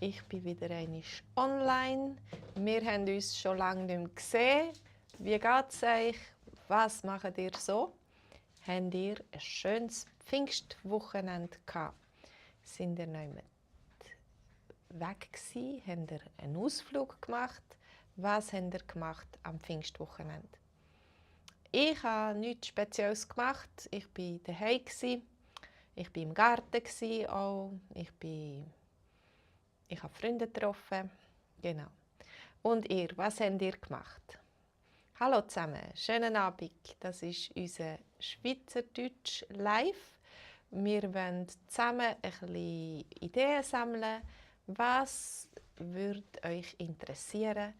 Ich bin wieder einmal online. Wir haben uns schon lange nicht mehr gesehen. Wie geht es euch? Was macht ihr so? Habt ihr ein schönes Pfingstwochenende gehabt? Sind ihr noch weg gewesen? Habt ihr einen Ausflug gemacht? Was habt ihr gemacht am Pfingstwochenende? Ich habe nichts Spezielles gemacht. Ich war daheim. Ich war im Garten auch. Ich habe Freunde getroffen. Genau. Und ihr, was habt ihr gemacht? Hallo zusammen, schönen Abend. Das ist unser Schweizerdeutsch live. Wir wollen zusammen ein bisschen Ideen sammeln. Was würde euch interessieren?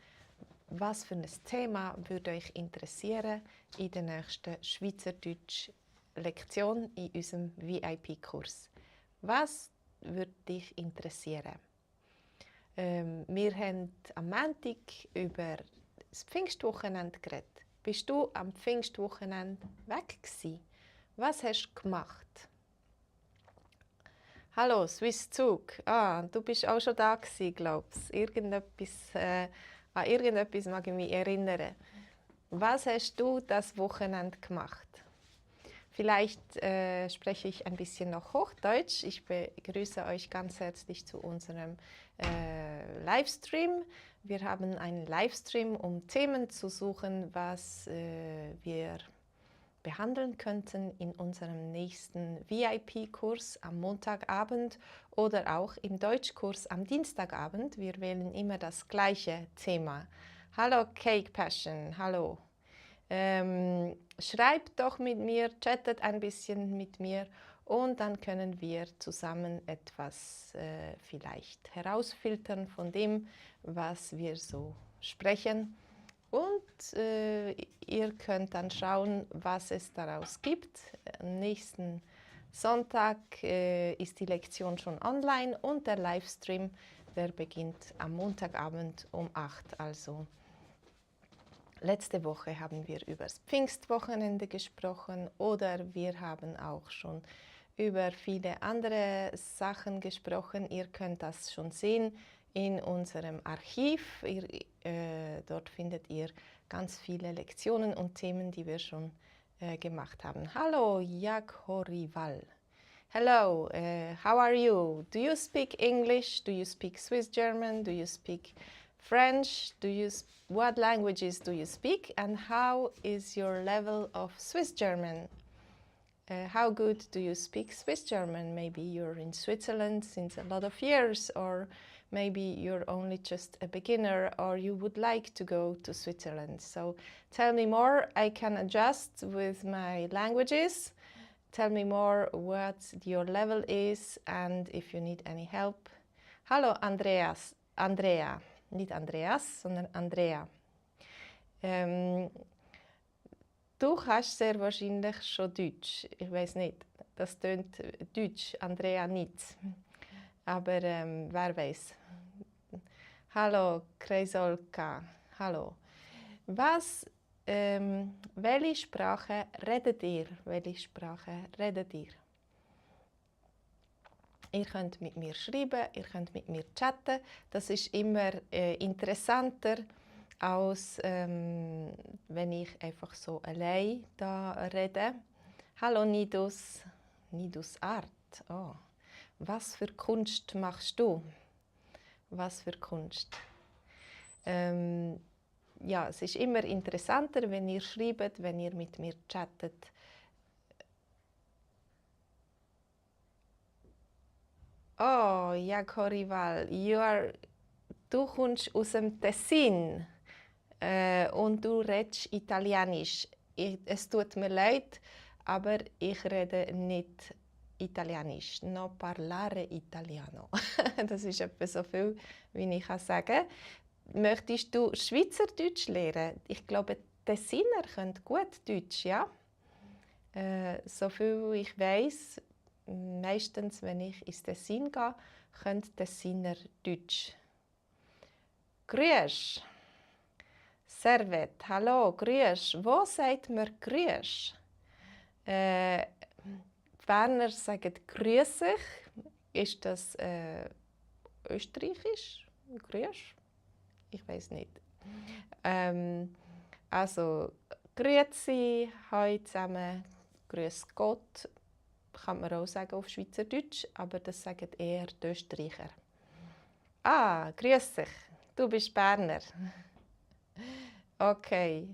Was für ein Thema würde euch interessieren in der nächsten Schweizerdeutsch-Lektion in unserem VIP-Kurs? Was würde dich interessieren? Wir haben am Montag über das Pfingstwochenende geredet. Bist du am Pfingstwochenende weg gewesen? Was hast du gemacht? Hallo, Swiss Zug. Du bist auch schon da gewesen, glaubst du? An irgendetwas mag ich mich erinnern. Was hast du das Wochenende gemacht? Vielleicht spreche ich ein bisschen noch Hochdeutsch. Ich begrüße euch ganz herzlich zu unserem Livestream. Wir haben einen Livestream, um Themen zu suchen, was wir behandeln könnten in unserem nächsten VIP-Kurs am Montagabend oder auch im Deutschkurs am Dienstagabend. Wir wählen immer das gleiche Thema. Hallo Cake Passion, hallo. Schreibt doch mit mir, chattet ein bisschen mit mir und dann können wir zusammen etwas vielleicht herausfiltern von dem, was wir so sprechen. Und ihr könnt dann schauen, was es daraus gibt. Am nächsten Sonntag ist die Lektion schon online und der Livestream, der beginnt am Montagabend um 8 Uhr. Also letzte Woche haben wir über das Pfingstwochenende gesprochen oder wir haben auch schon über viele andere Sachen gesprochen. Ihr könnt das schon sehen in unserem Archiv. Dort findet ihr ganz viele Lektionen und Themen, die wir schon gemacht haben. Hallo, Jak Horival. Hello, how are you? Do you speak English? Do you speak Swiss German? Do you speak French? What languages do you speak? And how is your level of Swiss German? How good do you speak Swiss German? Maybe you're in Switzerland since a lot of years, or maybe you're only just a beginner, or you would like to go to Switzerland. So tell me more. I can adjust with my languages. Tell me more what your level is and if you need any help. Hallo Andrea, nicht Andreas, sondern Andrea. Du kannst sehr wahrscheinlich schon Deutsch. Ich weiß nicht, das tönt Deutsch, Andrea nicht. Aber wer weiß. Hallo Kreisolka, hallo. Welche Sprache redet ihr? Welche Sprache redet ihr? Ihr könnt mit mir schreiben, ihr könnt mit mir chatten. Das ist immer interessanter, als wenn ich einfach so allein da rede. Hallo Nidus. Nidus Art. Oh. Was für Kunst machst du? Was für Kunst? Ja, es ist immer interessanter, wenn ihr schreibt, wenn ihr mit mir chattet. Oh, Jakorival, du kommst aus dem Tessin und du redest Italienisch. Es tut mir leid, aber ich rede nicht Italienisch. No parlare italiano. Das ist etwa so viel, wie ich sagen kann. Möchtest du Schweizerdeutsch lernen? Ich glaube, Tessiner können gut Deutsch, ja? So viel ich weiß, meistens, wenn ich ins Tessin gehe, können Tessiner Deutsch. Grüß. Servet. Hallo, grüß. Wo sagt man grüß? Berner sagen grüß sich. Ist das Österreichisch? Grüß? Ich weiß nicht. Also, Grüezi, hallo zusammen, Grüß Gott, kann man auch sagen auf Schweizerdeutsch, aber das sagen eher die Österreicher. Ah, grüß dich, du bist Berner. Okay.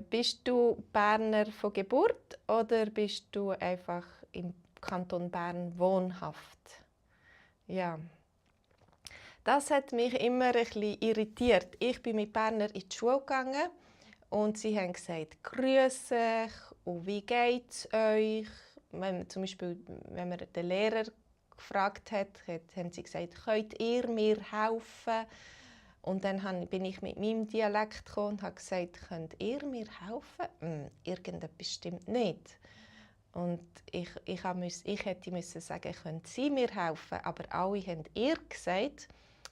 Bist du Berner von Geburt oder bist du einfach im Kanton Bern wohnhaft? Ja. Das hat mich immer ein bisschen irritiert. Ich bin mit Berner in die Schule gegangen und sie haben gesagt, «Grüß euch» und «Wie geht's euch?» Zum Beispiel, wenn man den Lehrer gefragt hat, haben sie gesagt, «Könnt ihr mir helfen?» Und dann bin ich mit meinem Dialekt gekommen und habe gesagt, «Könnt ihr mir helfen?» Irgendetwas stimmt nicht. Und ich hätte müssen sagen, «Können Sie mir helfen?» Aber alle haben «ihr» gesagt.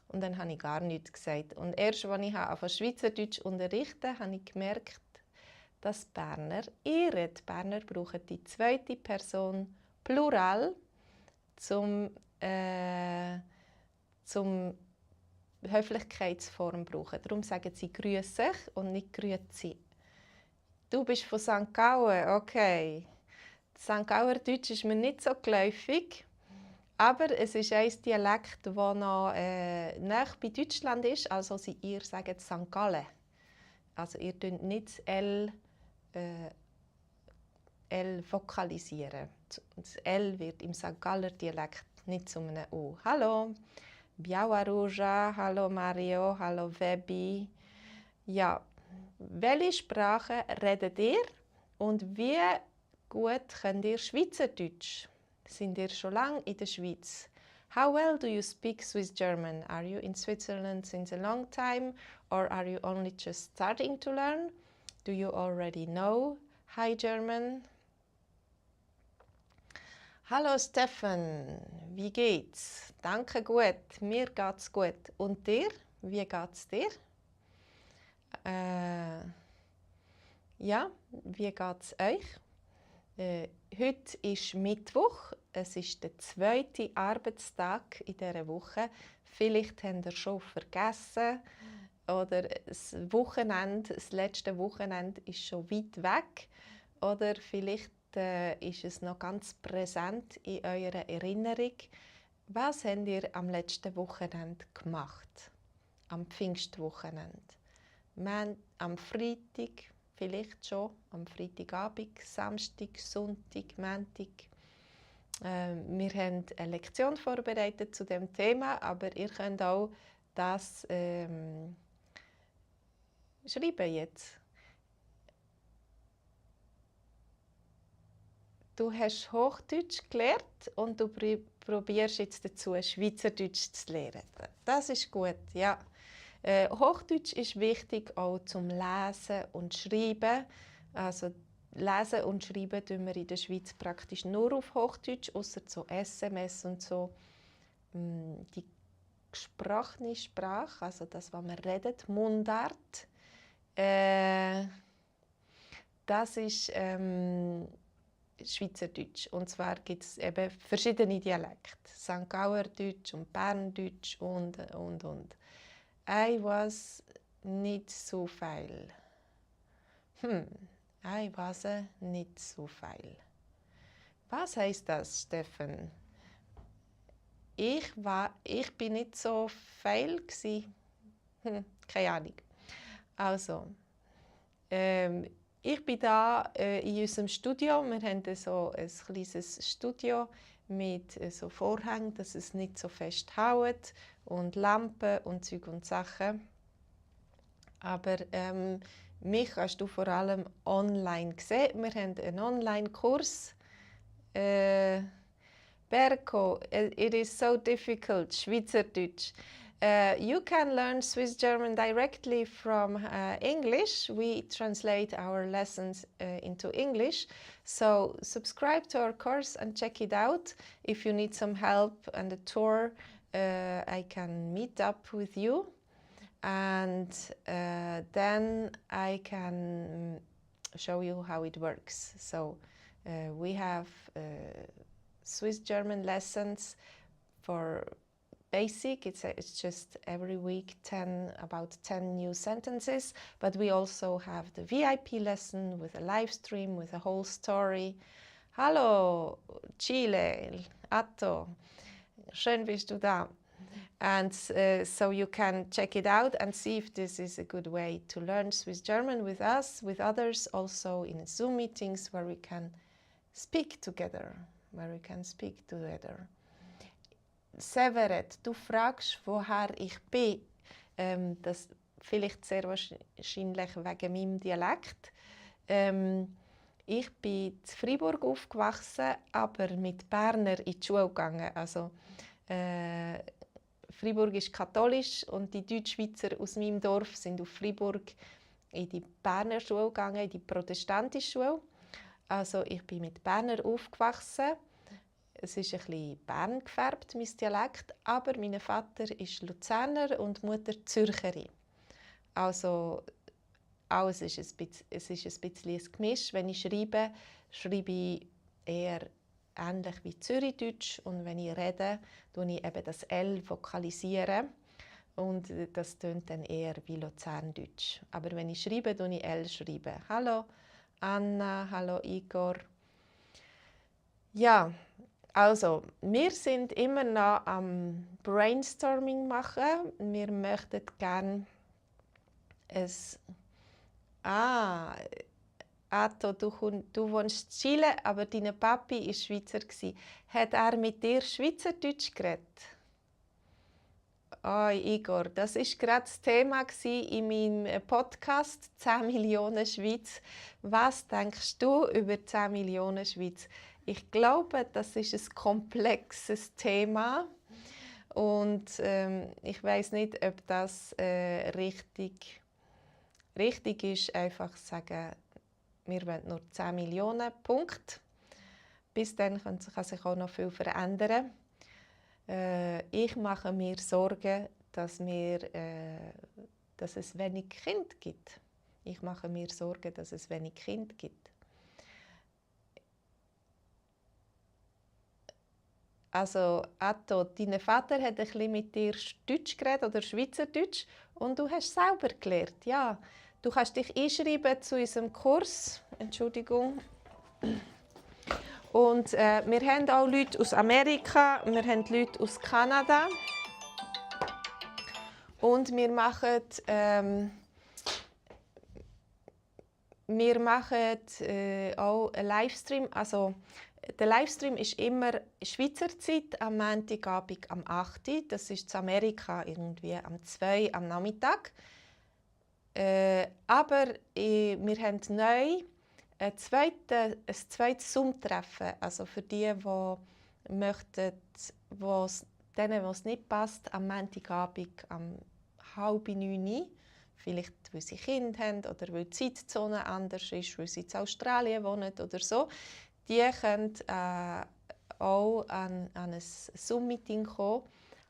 Und dann habe ich gar nichts gesagt. Und erst, als ich auf Schweizerdeutsch unterrichten habe ich gemerkt, dass Berner irren. Die Berner brauchen die zweite Person Plural zum Höflichkeitsform brauchen. Darum sagen sie «Grüß euch» und nicht «Grüezi». Du bist von St. Gallen, okay. St. Gauer Deutsch ist mir nicht so geläufig. Aber es ist ein Dialekt, das noch nahe bei Deutschland ist. Also ihr sagt St. Gallen. Also ihr tut nicht das L vokalisieren. Das L wird im St. Galler Dialekt nicht zu einem U. Hallo, Biała Róża, hallo Mario, hallo Webi. Ja, welche Sprache redet ihr und wie gut könnt ihr Schweizerdeutsch? Sind ihr schon lange in der Schweiz? How well do you speak Swiss German? Are you in Switzerland since a long time or are you only just starting to learn? Do you already know High German? Hallo Stefan, wie geht's? Danke gut, mir geht's gut. Und dir? Wie geht's dir? Ja, wie geht's euch? Heute ist Mittwoch, es ist der zweite Arbeitstag in dieser Woche. Vielleicht habt ihr schon vergessen oder das letzte Wochenende ist schon weit weg oder vielleicht ist es noch ganz präsent in eurer Erinnerung. Was habt ihr am letzten Wochenende gemacht? Am Pfingstwochenende? Am Freitag? Vielleicht schon am Freitagabend, Samstag, Sonntag, Montag. Wir haben eine Lektion vorbereitet zu dem Thema, aber ihr könnt auch das schreiben jetzt. Du hast Hochdeutsch gelernt und du probierst jetzt dazu, Schweizerdeutsch zu lernen. Das ist gut, ja. Hochdeutsch ist wichtig auch zum Lesen und Schreiben. Also Lesen und Schreiben tun wir in der Schweiz praktisch nur auf Hochdeutsch, außer so SMS und so. Die gesprochene Sprache, also das, was man redet, Mundart, das ist Schweizerdeutsch. Und zwar gibt es eben verschiedene Dialekte. St. Gauerdeutsch und Berndeutsch und. I was nicht so viel. I was nicht so viel. Was heißt das, Steffen? Ich bin nicht so viel gsi. Keine Ahnung. Also, ich bin da in unserem Studio. Wir haben so ein kleines Studio mit so Vorhängen, dass es nicht so fest haut und Lampen und Zeug und Sachen. Aber mich kannst du vor allem online sehen. Wir haben einen Online-Kurs. Berko, it is so difficult, Schweizerdeutsch. You can learn Swiss German directly from English. We translate our lessons into English. So subscribe to our course and check it out. If you need some help and a tour, I can meet up with you. And then I can show you how it works. So we have Swiss German lessons for basic. It's just every week about 10 new sentences. But we also have the VIP lesson with a live stream, with a whole story. Hallo, Chile, Atto, schön bist du da. And so you can check it out and see if this is a good way to learn Swiss German with us, with others, also in Zoom meetings where we can speak together. Severet, du fragst, woher ich bin. Das vielleicht sehr wahrscheinlich wegen meinem Dialekt. Ich bin in Freiburg aufgewachsen, aber mit Berner in die Schule gegangen. Also, Freiburg ist katholisch und die Deutschschweizer aus meinem Dorf sind auf Freiburg in die Berner Schule gegangen, in die protestantische Schule. Also ich bin mit Berner aufgewachsen. Es ist ein bisschen Bern gefärbt, mein Dialekt, aber mein Vater ist Luzerner und Mutter Zürcherin. Also alles ist ein bisschen ein Gemisch. Wenn ich schreibe ich eher ähnlich wie Zürichdeutsch und wenn ich rede, tue ich eben das L vokalisieren und das tönt dann eher wie Luzerndeutsch. Aber wenn ich schreibe, tue ich L schreiben. Hallo Anna, hallo Igor. Ja, also wir sind immer noch am Brainstorming machen. Wir möchten gerne Ato, du wohnst in Chile, aber dein Papi war Schweizer. Hat er mit dir Schweizerdeutsch geredet? Oh, Igor, das war gerade das Thema in meinem Podcast 10 Millionen Schweiz. Was denkst du über 10 Millionen Schweiz? Ich glaube, das ist ein komplexes Thema und ich weiß nicht, ob das richtig ist, einfach zu sagen, wir wollen nur 10 Millionen, Punkt. Bis dann kann sich auch noch viel verändern. Ich mache mir Sorgen, dass es wenig Kinder gibt. Ich mache mir Sorgen, dass es wenig Kinder gibt. Also, Atto, dein Vater hat ein bisschen mit dir Deutsch geredet oder Schweizerdeutsch und du hast selber gelernt. Ja, du kannst dich einschreiben zu unserem Kurs. Entschuldigung. Und wir haben auch Leute aus Amerika, wir haben Leute aus Kanada. Und wir machen auch einen Livestream. Also, der Livestream ist immer Schweizer Zeit am Montagabend am 8 Uhr. Das ist in Amerika irgendwie am 2 Uhr am Nachmittag. Aber wir haben neu ein zweites Zoom-Treffen. Also für die möchten, denen, es nicht passt, am Montagabend am 8:30 Uhr. Vielleicht, weil sie Kinder haben oder weil die Zeitzone anders ist, weil sie in Australien wohnen oder so. Die können auch an ein Zoom-Meeting kommen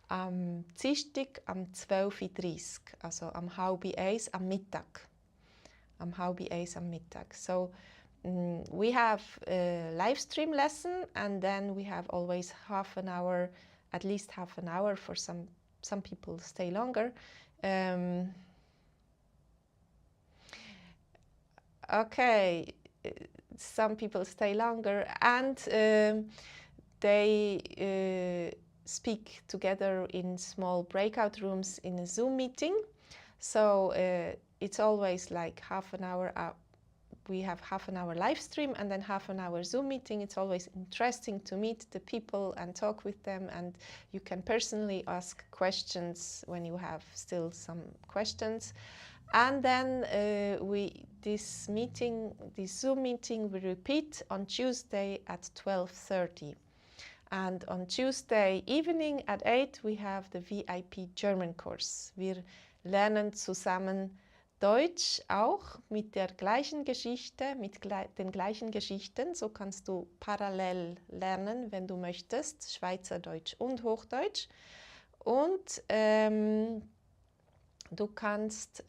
am Dienstag am 12:30 Uhr, also am 12:30 am Mittag. Am 12:30 am Mittag. So we have a live stream lesson and then we have always half an hour, at least half an hour for some people stay longer. Okay. Some people stay longer and they speak together in small breakout rooms in a Zoom meeting. So it's always like half an hour. We have half an hour live stream and then half an hour Zoom meeting. It's always interesting to meet the people and talk with them, and you can personally ask questions when you have still some questions. And then this Zoom meeting, we repeat on Tuesday at 12:30. And on Tuesday evening at 8 we have the VIP German course. Wir lernen zusammen Deutsch auch mit der gleichen Geschichte, mit den gleichen Geschichten. So kannst du parallel lernen, wenn du möchtest, Schweizerdeutsch und Hochdeutsch. Und du kannst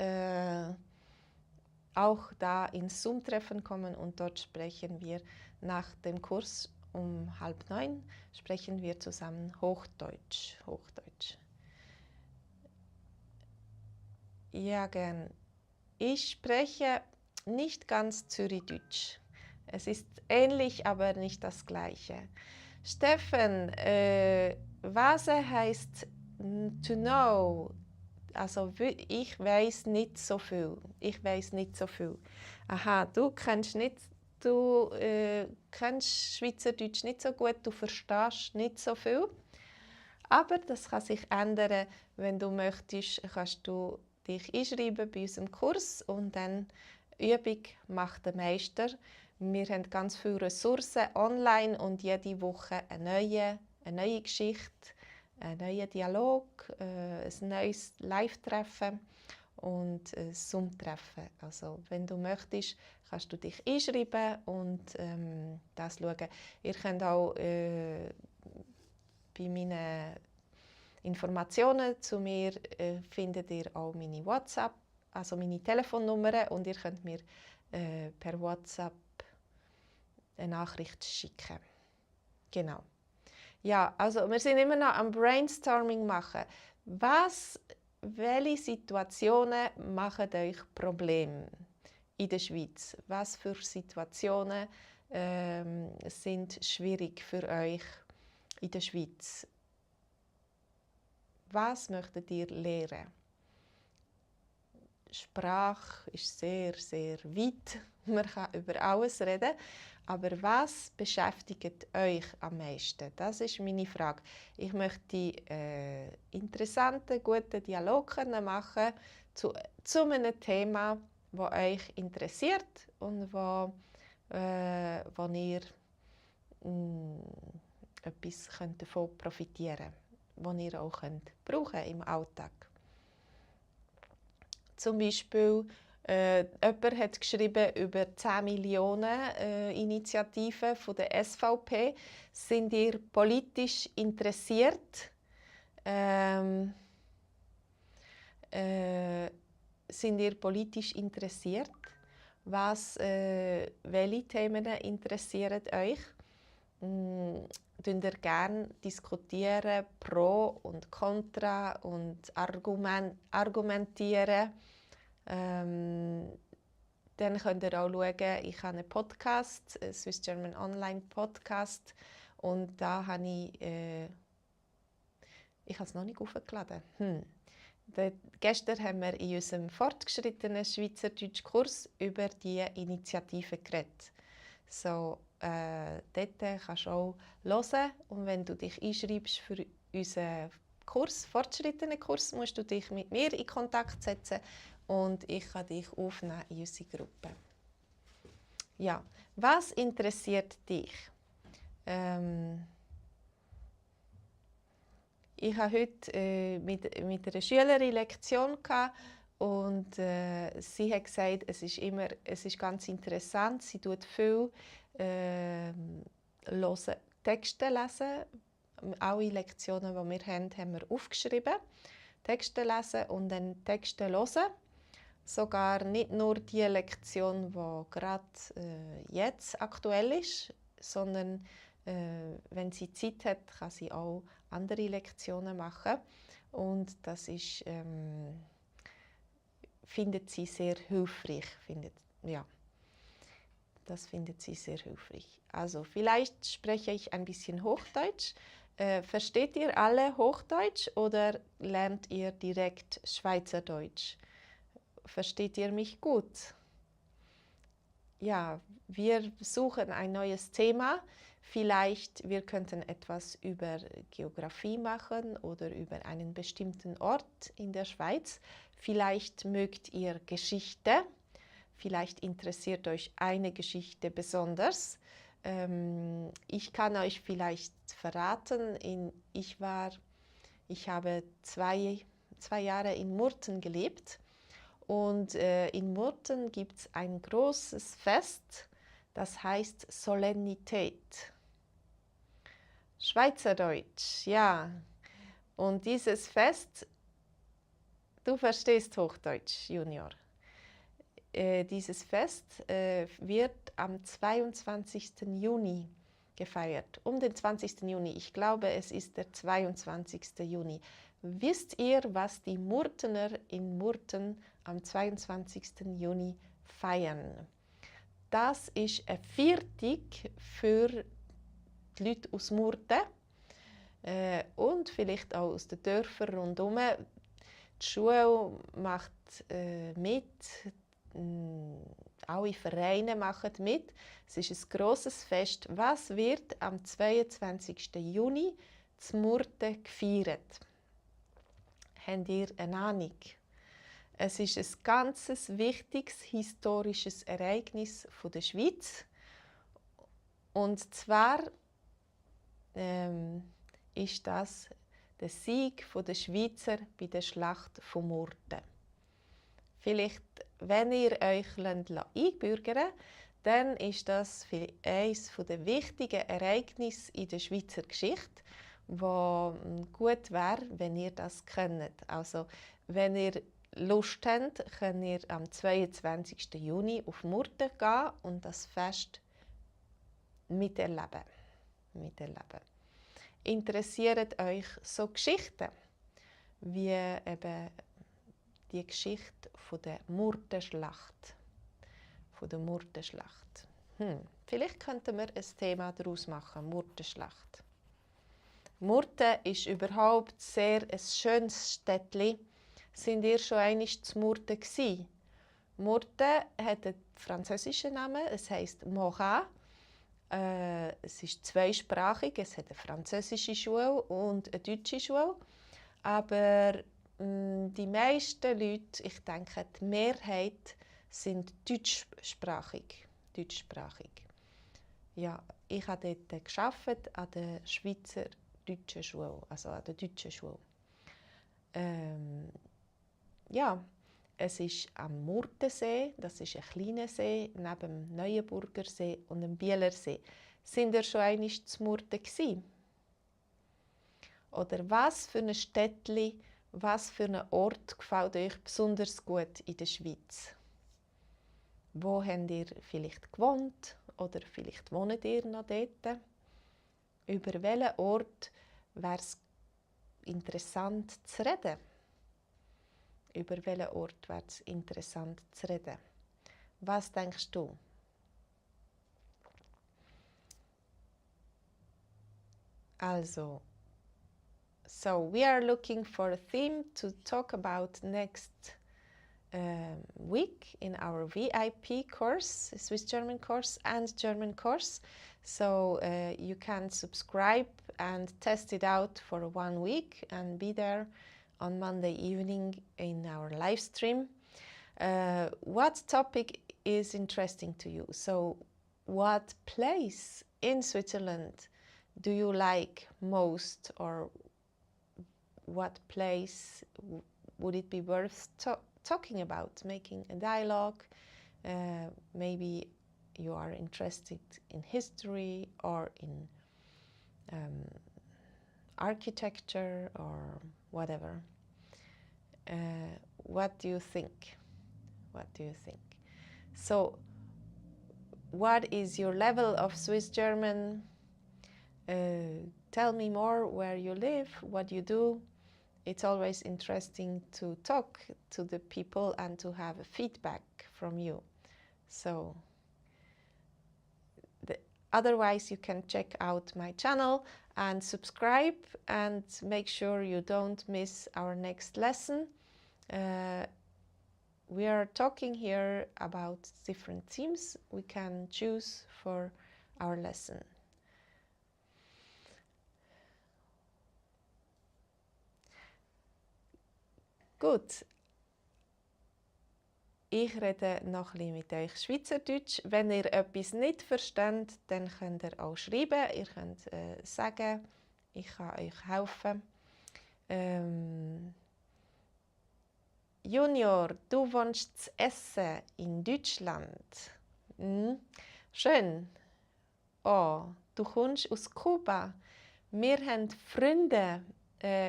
auch da ins Zoom-Treffen kommen und dort sprechen wir nach dem Kurs um 8:30 sprechen wir zusammen Hochdeutsch. Ja, gern. Ich spreche nicht ganz Zürichdeutsch. Es ist ähnlich, aber nicht das Gleiche. Steffen, was heißt to know? Also ich weiß nicht so viel. Ich weiß nicht so viel. Aha, du kennst Schweizerdeutsch nicht so gut, du verstehst nicht so viel. Aber das kann sich ändern. Wenn du möchtest, kannst du dich einschreiben bei unserem Kurs und dann Übung macht der Meister. Wir haben ganz viele Ressourcen online und jede Woche eine neue Geschichte, einen neuen Dialog, ein neues Live-Treffen und ein Zoom-Treffen. Also wenn du möchtest, kannst du dich einschreiben und das schauen. Ihr könnt auch bei meinen Informationen zu mir findet ihr auch meine WhatsApp, also meine Telefonnummer und ihr könnt mir per WhatsApp eine Nachricht schicken. Genau. Ja, also wir sind immer noch am Brainstorming machen. Welche Situationen machen euch Probleme in der Schweiz? Was für Situationen sind schwierig für euch in der Schweiz? Was möchtet ihr lernen? Sprache ist sehr, sehr weit. Man kann über alles reden. Aber was beschäftigt euch am meisten? Das ist meine Frage. Ich möchte interessanten, guten Dialog machen zu einem Thema, das euch interessiert und wo ihr etwas davon profitieren könnt, das ihr auch brauchen im Alltag. Zum Beispiel, jemand hat geschrieben über 10 Millionen Initiativen von der SVP. Sind ihr politisch interessiert? Sind ihr politisch interessiert? Welche Themen interessieren euch? Könnt ihr gerne diskutieren, pro und contra und argumentieren. Dann könnt ihr auch schauen, ich habe einen Podcast, einen Swiss German Online Podcast und da habe ich habe es noch nicht hochgeladen. Gestern haben wir in unserem fortgeschrittenen Schweizerdeutsch-Kurs über diese Initiative geredet. So, dort kannst du auch hören und wenn du dich einschreibst für unseren Kurs, fortgeschrittenen Kurs, musst du dich mit mir in Kontakt setzen und ich kann dich aufnehmen in unsere Gruppe. Ja, was interessiert dich? Ich hatte heute mit einer Schülerin Lektion und sie hat gesagt, es ist ganz interessant, sie tut viel Texte lesen. Alle Lektionen, die wir haben wir aufgeschrieben. Texte lesen und dann Texte hören. Sogar nicht nur die Lektion, die gerade jetzt aktuell ist, sondern wenn sie Zeit hat, kann sie auch andere Lektionen machen. Und das ist, findet sie sehr hilfreich. Das findet sie sehr hilfreich. Also vielleicht spreche ich ein bisschen Hochdeutsch. Versteht ihr alle Hochdeutsch oder lernt ihr direkt Schweizerdeutsch? Versteht ihr mich gut? Ja, wir suchen ein neues Thema. Vielleicht wir könnten etwas über Geografie machen oder über einen bestimmten Ort in der Schweiz. Vielleicht mögt ihr Geschichte. Vielleicht interessiert euch eine Geschichte besonders. Ich kann euch vielleicht verraten, ich habe zwei Jahre in Murten gelebt. Und in Murten gibt es ein großes Fest, das heißt Solennität. Schweizerdeutsch, ja. Und dieses Fest, du verstehst Hochdeutsch, Junior. Dieses Fest wird am 22. Juni gefeiert, um den 20. Juni. Ich glaube, es ist der 22. Juni. Wisst ihr, was die Murtener in Murten am 22. Juni feiern? Das ist eine Viertig für die Leute aus Murten und vielleicht auch aus den Dörfern rundherum. Die Schule macht mit, alle Vereine machen mit. Es ist ein grosses Fest. Was wird am 22. Juni in Murten gefeiert? Habt ihr eine Ahnung? Es ist ein ganz wichtiges historisches Ereignis der Schweiz. Und zwar ist das der Sieg der Schweizer bei der Schlacht von Murten. Vielleicht, wenn ihr euch einbürgern lasst, dann ist das eines der wichtigen Ereignisse in der Schweizer Geschichte, wo gut wäre, wenn ihr das könnt. Also, wenn ihr Lust habt, könnt ihr am 22. Juni auf Murten gehen und das Fest miterleben. Interessiert euch so Geschichten, wie eben die Geschichte von der Murtenschlacht? Vielleicht könnten wir ein Thema daraus machen, Murtenschlacht. Murten ist überhaupt sehr ein schönes Städtchen. Sind ihr schon einmal zu Murten gewesen? Murten hat einen französischen Namen, es heisst Morat. Es ist zweisprachig, es hat eine französische Schule und eine deutsche Schule. Aber die meisten Leute, ich denke, die Mehrheit, sind deutschsprachig. Ja, ich habe dort gearbeitet, an der Schweizer deutschen Schule, also an der deutschen Schule. Ja, es ist am Murtensee, das ist ein kleiner See, neben dem Neuenburger See und dem Bieler See. Sind ihr schon einmal zu Murten gewesen? Oder was für ein Städtli, was für ein Ort gefällt euch besonders gut in der Schweiz? Wo habt ihr vielleicht gewohnt oder vielleicht wohnt ihr noch dort? Über welchen Ort wäre es interessant zu reden? Über welchen Ort wäre es interessant zu reden? Was denkst du? Also, so we are looking for a theme to talk about next week in our VIP course, Swiss German course and German course. So you can subscribe and test it out for 1 week and be there on Monday evening in our live stream. What topic is interesting to you? So what place in Switzerland do you like most, or what place would it be worth talking about, making a dialogue? Maybe you are interested in history or in architecture or whatever. What do you think? So, what is your level of Swiss German? Tell me more where you live, what you do. It's always interesting to talk to the people and to have a feedback from you. So, otherwise you can check out my channel and subscribe and make sure you don't miss our next lesson. We are talking here about different themes we can choose for our lesson. Gut, ich rede noch ein bisschen mit euch Schweizerdeutsch. Wenn ihr etwas nicht versteht, dann könnt ihr auch schreiben. Ihr könnt sagen, ich kann euch helfen. Junior, du wohnst zu Essen in Deutschland. Schön. Oh, du kommst aus Kuba. Wir haben Freunde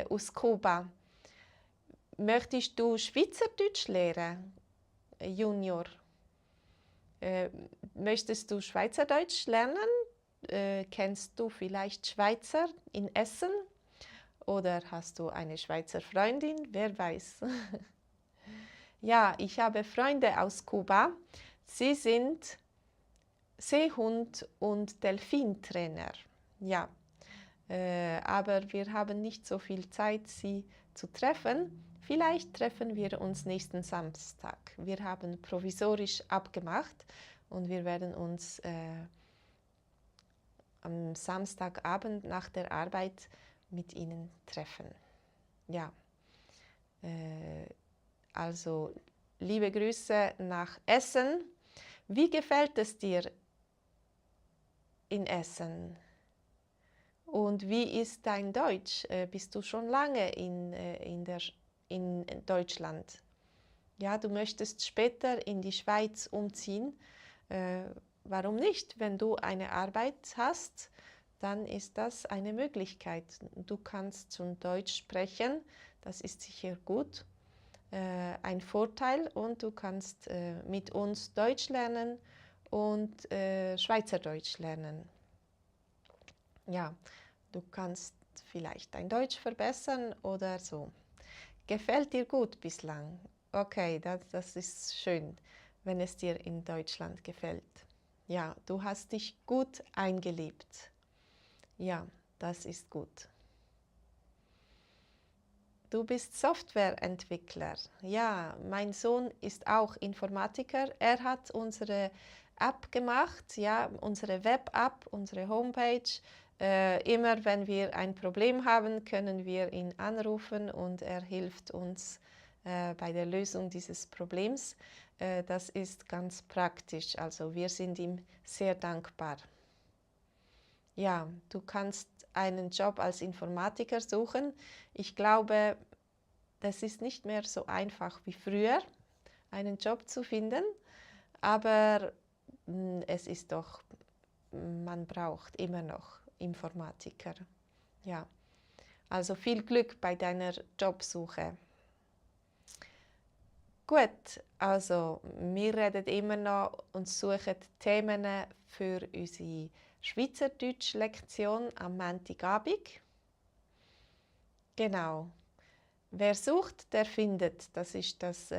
aus Kuba. Möchtest du Schweizerdeutsch lernen, Junior? Möchtest du Schweizerdeutsch lernen? Kennst du vielleicht Schweizer in Essen? Oder hast du eine Schweizer Freundin? Wer weiß. Ja, ich habe Freunde aus Kuba. Sie sind Seehund- und Delfintrainer. Ja, aber wir haben nicht so viel Zeit, sie zu treffen. Vielleicht treffen wir uns nächsten Samstag. Wir haben provisorisch abgemacht und wir werden uns am Samstagabend nach der Arbeit mit ihnen treffen. Ja, also liebe Grüße nach Essen. Wie gefällt es dir in Essen? Und wie ist dein Deutsch? Bist du schon lange in Deutschland? Ja, du möchtest später in die Schweiz umziehen. Warum nicht? Wenn du eine Arbeit hast, dann ist das eine Möglichkeit. Du kannst schon Deutsch sprechen, das ist sicher gut, ein Vorteil, und du kannst mit uns Deutsch lernen und Schweizerdeutsch lernen. Ja, du kannst vielleicht dein Deutsch verbessern oder so. Gefällt dir gut bislang? Okay, das ist schön, wenn es dir in Deutschland gefällt. Ja, du hast dich gut eingelebt. Ja, das ist gut. Du bist Softwareentwickler. Ja, mein Sohn ist auch Informatiker. Er hat unsere App gemacht, ja, unsere Web-App, unsere Homepage. Immer wenn wir ein Problem haben, können wir ihn anrufen und er hilft uns bei der Lösung dieses Problems. Das ist ganz praktisch, also wir sind ihm sehr dankbar. Ja, du kannst einen Job als Informatiker suchen. Ich glaube, das ist nicht mehr so einfach wie früher, einen Job zu finden, aber es ist doch, man braucht immer noch Informatiker. Ja, also viel Glück bei deiner Jobsuche. Gut, also wir reden immer noch und suchen Themen für unsere Schweizerdeutsch-Lektion am Montagabend. Genau. Wer sucht, der findet. Das ist das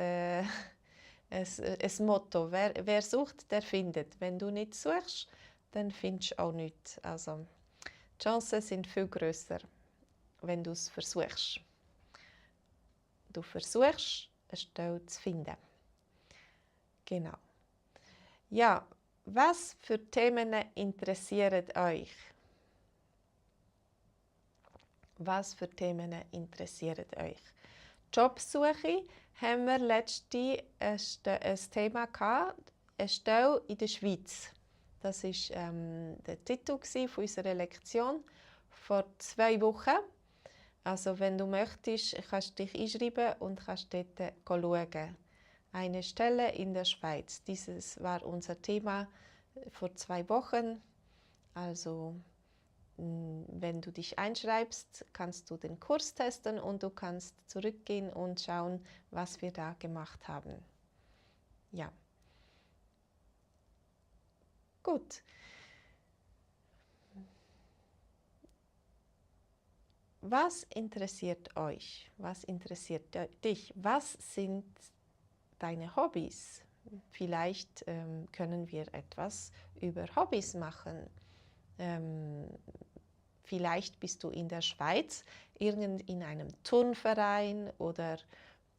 Motto. Wer sucht, der findet. Wenn du nicht suchst, dann findest du auch nichts. Also, die Chancen sind viel grösser, wenn du es versuchst. Du versuchst, eine Stelle zu finden. Genau. Ja, was für Themen interessieren euch? Was für Themen interessieren euch? Jobsuche haben wir letzte ein Thema gehabt, eine Stelle in der Schweiz. Das war der Titel von unserer Lektion vor 2 Wochen. Also wenn du möchtest, kannst du dich einschreiben und kannst dort schauen. Eine Stelle in der Schweiz. Dieses war unser Thema vor 2 Wochen. Also wenn du dich einschreibst, kannst du den Kurs testen und du kannst zurückgehen und schauen, was wir da gemacht haben. Ja. Gut. Was interessiert euch? Was interessiert dich? Was sind deine Hobbys? Vielleicht können wir etwas über Hobbys machen. Vielleicht bist du in der Schweiz in einem Turnverein oder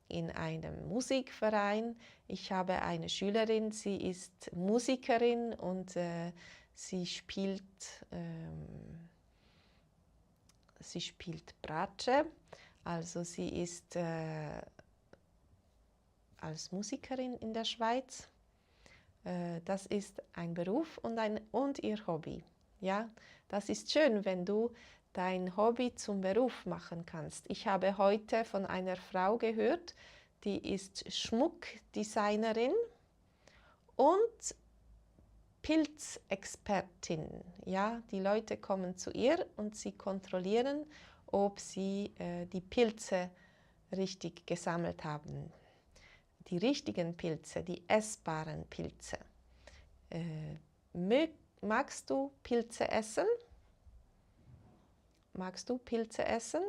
in einem Musikverein. Ich habe eine Schülerin, sie ist Musikerin und sie spielt Bratsche. Also sie ist als Musikerin in der Schweiz. Das ist ein Beruf und ihr Hobby. Ja, das ist schön, wenn du dein Hobby zum Beruf machen kannst. Ich habe heute von einer Frau gehört, die ist Schmuckdesignerin und Pilzexpertin. Ja, die Leute kommen zu ihr und sie kontrollieren, ob sie die Pilze richtig gesammelt haben. Die richtigen Pilze, die essbaren Pilze. Magst du Pilze essen? Magst du Pilze essen?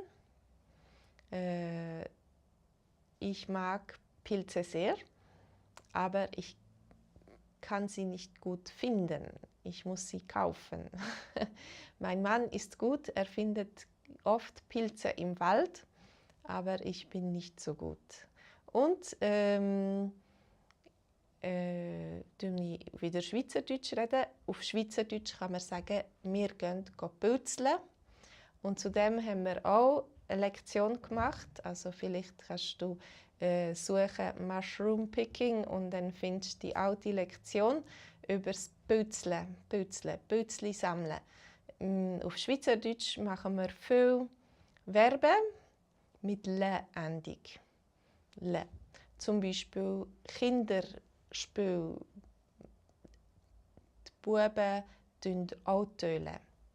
Ich mag Pilze sehr, aber ich kann sie nicht gut finden. Ich muss sie kaufen. Mein Mann ist gut, er findet oft Pilze im Wald, aber ich bin nicht so gut. Und wieder Schweizerdeutsch reden. Auf Schweizerdeutsch kann man sagen, wir gehen pilzeln. Und zudem haben wir auch eine Lektion gemacht. Also vielleicht kannst du suchen Mushroom Picking und dann findest du auch die Lektion über das Pilzli sammeln. Auf Schweizerdeutsch machen wir viel Verben mit «le»-Endung. «Le». Zum Beispiel Kinderspiel. Die Buben tölen Auto.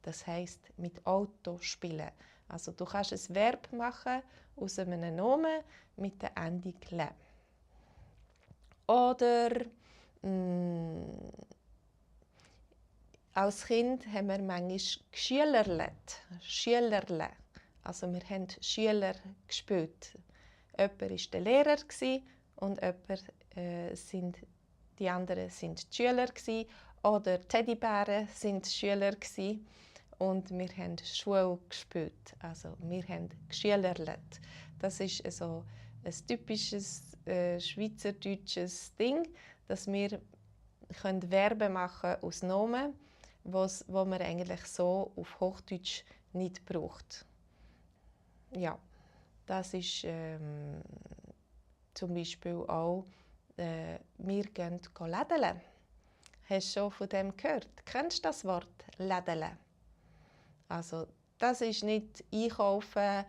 Das heisst, mit Auto spielen. Also du kannst ein Verb machen aus einem Nomen mit der Endung «le». Oder als Kind haben wir manchmal Schülerle. Also wir haben Schüler gespielt. Jemand war der Lehrer und die anderen sind die Schüler oder Teddybären sind Schüler und wir haben Schule gespielt. Also wir haben geschülerlet. Das ist so ein typisches schweizerdeutsches Ding, dass wir Verben machen aus Nomen, wo man eigentlich so auf Hochdeutsch nicht braucht. Ja, das ist zum Beispiel auch wir gehen lädeln. Hast du schon von dem gehört? Kennst du das Wort lädeln? Also das ist nicht einkaufen,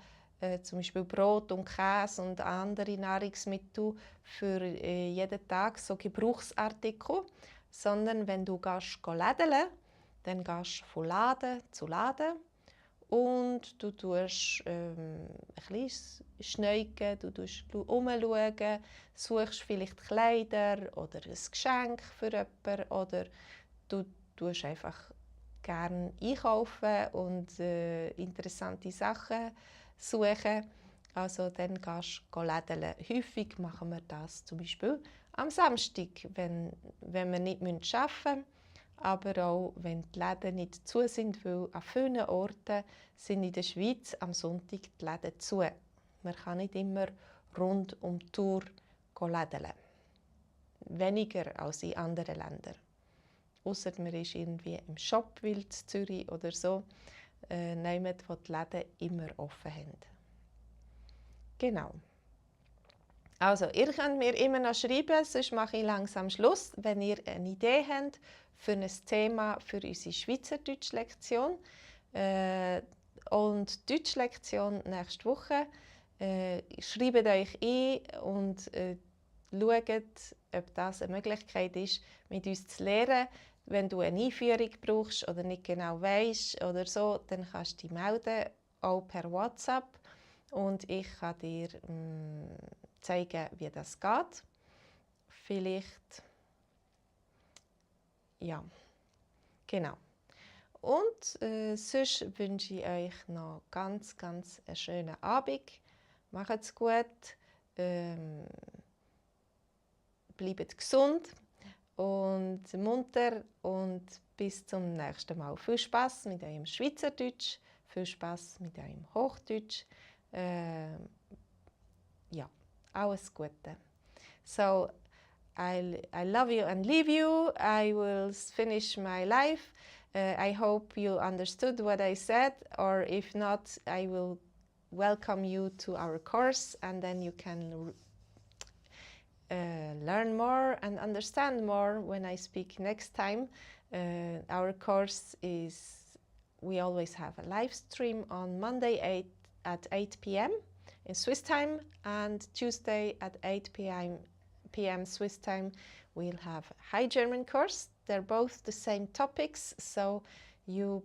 zum Beispiel Brot und Käse und andere Nahrungsmittel für jeden Tag, so Gebrauchsartikel, sondern wenn du lädeln, dann gehst du von Laden zu Laden und du tust ein bisschen schneuken, du tust umschauen, suchst vielleicht Kleider oder ein Geschenk für jemanden oder du tust einfach gerne einkaufen und interessante Sachen suchen. Also dann gehst du lädeln. Häufig machen wir das zum Beispiel am Samstag, wenn wir nicht arbeiten müssen, aber auch wenn die Läden nicht zu sind, weil an vielen Orten sind in der Schweiz am Sonntag die Läden zu. Man kann nicht immer rund um die Tour lädeln. Weniger als in anderen Ländern. Ausser man ist irgendwie im Shop in Zürich oder so, nehmen, wo die Läden immer offen haben. Genau. Also, ihr könnt mir immer noch schreiben, sonst mache ich langsam Schluss, wenn ihr eine Idee habt für ein Thema für unsere Schweizerdeutsch-Lektion. Und die Deutsch-Lektion nächste Woche. Schreibt euch ein und schaut, ob das eine Möglichkeit ist, mit uns zu lernen. Wenn du eine Einführung brauchst oder nicht genau weißt oder so, dann kannst du dich melden, auch per WhatsApp. Und ich kann dir zeigen, wie das geht. Vielleicht, ja, genau. Und sonst wünsche ich euch noch ganz einen schönen Abend. Macht's gut, bleibt gesund und munter und bis zum nächsten Mal. Viel Spaß mit eurem Schweizerdeutsch, viel Spaß mit eurem Hochdeutsch. Ja, alles Gute. So, I love you and leave you. I will finish my life. I hope you understood what I said, or if not, I will welcome you to our course and then you can learn more and understand more when I speak next time. Our course we always have a live stream on Monday at 8 p.m. in Swiss time, and Tuesday at 8 p.m. Swiss time we'll have High German course. They're both the same topics, so you'll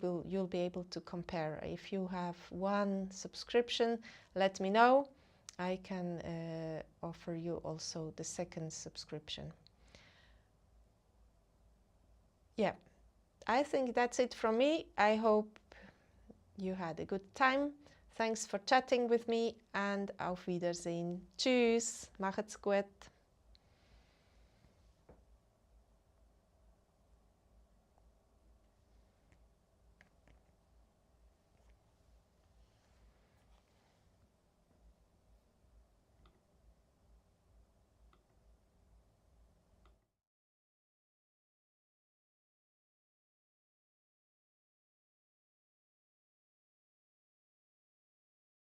be able to compare. If you have one subscription, let me know. I can offer you also the second subscription. Yeah, I think that's it from me. I hope you had a good time. Thanks for chatting with me and auf Wiedersehen. Tschüss, macht's gut.